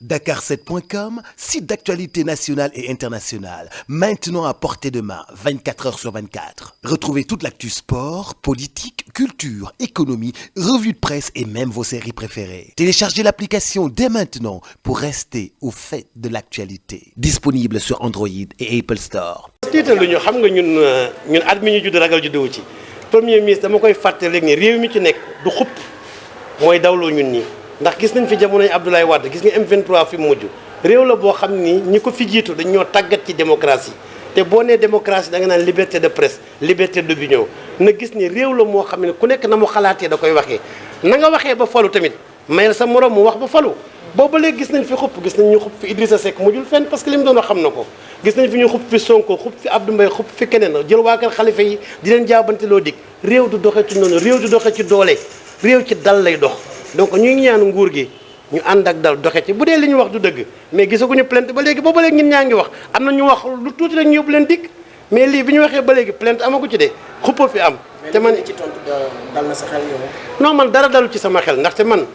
Dakar7.com, site d'actualité nationale et internationale, maintenant à portée de main, 24 heures sur 24. Retrouvez toute l'actu sport, politique, culture, économie, revues de presse et même vos séries préférées. Téléchargez l'application dès maintenant pour rester au fait de l'actualité. Disponible sur Android et Apple Store. tiitaluñu xam nga ñun at mi ñu judd ragal juddewu ci premier ministre dama koy fàtte léegi ni réew mi ci nekk du xupp mooy dawloo ñun ñi ndax gis nañ fi jamonoy Abdoulaye Wade gis nga M23 fi mu mujj réew la boo xam ni ñi ko fi jiitu dañ ñoo tàggat ci démocratie te boo nee démocratie da nga naan liberté de presse liberté d'opinion na gis ni réew la moo xam ne ku nekk na mu xalaatee da koy waxee na nga waxee ba falu tamit mayal sa morom mu wax ba falu booba léegi gis nañ fi xupp gis nañ ñu xupp fi Idrissa Seck mujjul fenn parce que li mu doon wax xam na ko gis nañ fi ñu xupp fi Sonko xupp fi Abdou Mbaye xupp fi keneen jël waa kër xalifa yi di leen jaabante loo dig réew du doxee ci noonu réew du doxee ci doole réew ci dal lay dox donc ñu ngi ñaan nguur gi ñu ànd ak dal doxe ci bu dee li ñu wax du dëgg mais gisaguñu plainte ba léegi booba léegi ñun ñaa ngi wax am na ñu wax lu tuuti rek ñu yóbbu leen dikk mais lii bi ñu waxee ba léegi plainte amagu ci de xuppa fi am te man ci tontu dal na sa xel yow. non man dara dalu ci sama xel ndaxte man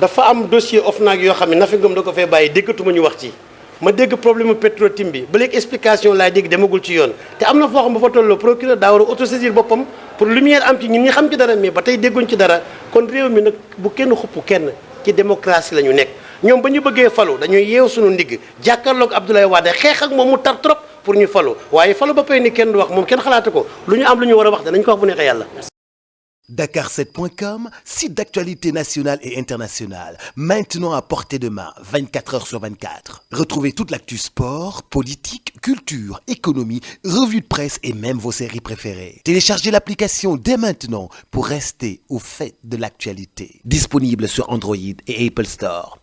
dafa am dossier OFNAC yoo xam ne Nafi Ngom da ko fee bàyyi déggatuma ñu wax ci ma dégg problème mu Petro-Tim bi ba léegi explication laay dégg demagul ci yoon te am na foo xam ba fa tolloo procureur daa war a autosaisir boppam pour lumière am ci ñun ñi xam ci dara mais ba tey dégguñ ci dara kon réew mi nag bu kenn xupp kenn ci démocratie la ñu nekk ñoom ba ñu bëggee falu dañuy yeew suñu ndigg jàkkaarloog Abdoulaye Wade xeex ak moom mu tar trop pour ñu falu waaye falu ba pay ni kenn du wax moom kenn xalaatu ko lu ñu am lu ñu war a wax danañ ko wax bu neexee yàlla. Dakar7.com, site d'actualité nationale et internationale, maintenant à portée de main, 24 heures sur 24. Retrouvez toute l'actu sport, politique, culture, économie, revues de presse et même vos séries préférées. Téléchargez l'application dès maintenant pour rester au fait de l'actualité. Disponible sur Android et Apple Store.